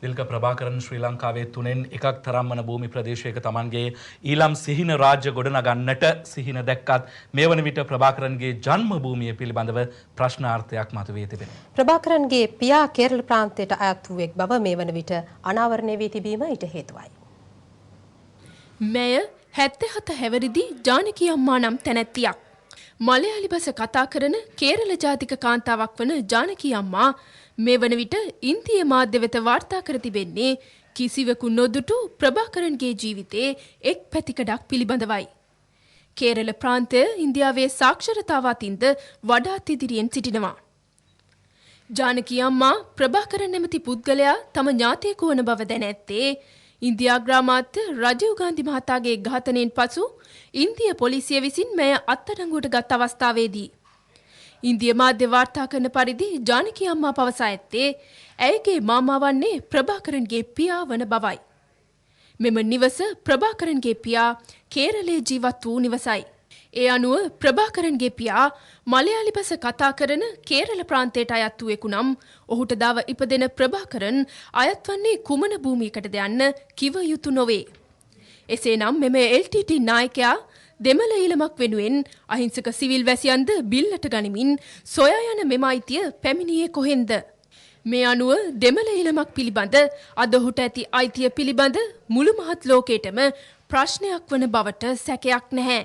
දිල්ක, ප්‍රභාකරන් ශ්‍රී ලංකාවේ තුනෙන් එකක් තරම් වන භූමි ප්‍රදේශයක තමන්ගේ ඊළම් සිහින රාජ්‍ය ගොඩනගන්නට සිහින දැක්කත්, මේ වන විට ප්‍රභාකරන්ගේ ජන්ම භූමිය පිළිබඳව ප්‍රශ්නාර්ථයක් මතුවී තිබෙනවා. ප්‍රභාකරන්ගේ පියා කේරළ ප්‍රාන්තයට අයත් වූවෙක් බව මේ වන විට අනාවරණය වී තිබීම ඊට හේතුවයි. මැය 77 හැවිරිදි ජානකි අම්මා නම් තැනැත්තියක්. මලයාලි බස කතා කරන කේරළ ජාතික කාන්තාවක් වන ජානකි අම්මා මේ වන විට ඉන්දිය මාධ්‍ය වෙත වාර්තා කර තිබෙන්නේ කිසිවෙකු නොදුටු ප්‍රභාකරන්ගේ ජීවිතයේ එක් පැතිකඩක් පිළිබඳවයි. කේරළ ප්‍රාන්තය ඉන්දියාවේ සාක්ෂරතාව අතින්ද වඩාත් ඉදිරියෙන් සිටිනවා. ජානකි අම්මා ප්‍රභාකරන් නැමැති පුද්ගලයා තම ඥාතියෙකු වන බව දැන ඇත්තේ ඉන්දියා අග්‍රාමාත්‍ය රජීව් ගාන්ධි මහතාගේ ඝාතනයෙන් පසු ඉන්දිය පොලිසිය විසින් මැය අත්අඩංගුවට ගත් අවස්ථාවේදී. ඉන්දිය මාධ්‍ය වාර්තා කරන පරිදි ජානකි අම්මා පවසා ඇත්තේ ඇයගේ මාමා වන්නේ ප්‍රභාකරන්ගේ පියා වන බවයි. මෙම නිවස ප්‍රභාකරන්ගේ පියා කේරළයේ ජීවත් වූ නිවසයි. ඒ අනුව ප්‍රභාකරන්ගේ පියා මලයාලි බස කතා කරන කේරළ ප්‍රාන්තයට අයත් වූවෙකු නම්, ඔහුට දව ඉපදෙන ප්‍රභාකරන් අයත් වන්නේ කුමන භූමියකටද යන්න කිව යුතු නොවේ. එසේනම් මෙම LTT නායකයා දෙමළ ඊළමක් වෙනුවෙන් අහිංසක සිවිල් වැසියන්ද බිල්ලට ගනිමින් සොයා යන මෙම අයිතිය පැමිණියේ කොහෙන්ද? මේ අනුව දෙමළ ඊළමක් පිළිබඳ අද ඔහුට ඇති අයිතිය පිළිබඳ මුළු මහත් ලෝකයටම ප්‍රශ්නයක් වන බවට සැකයක් නැහැ.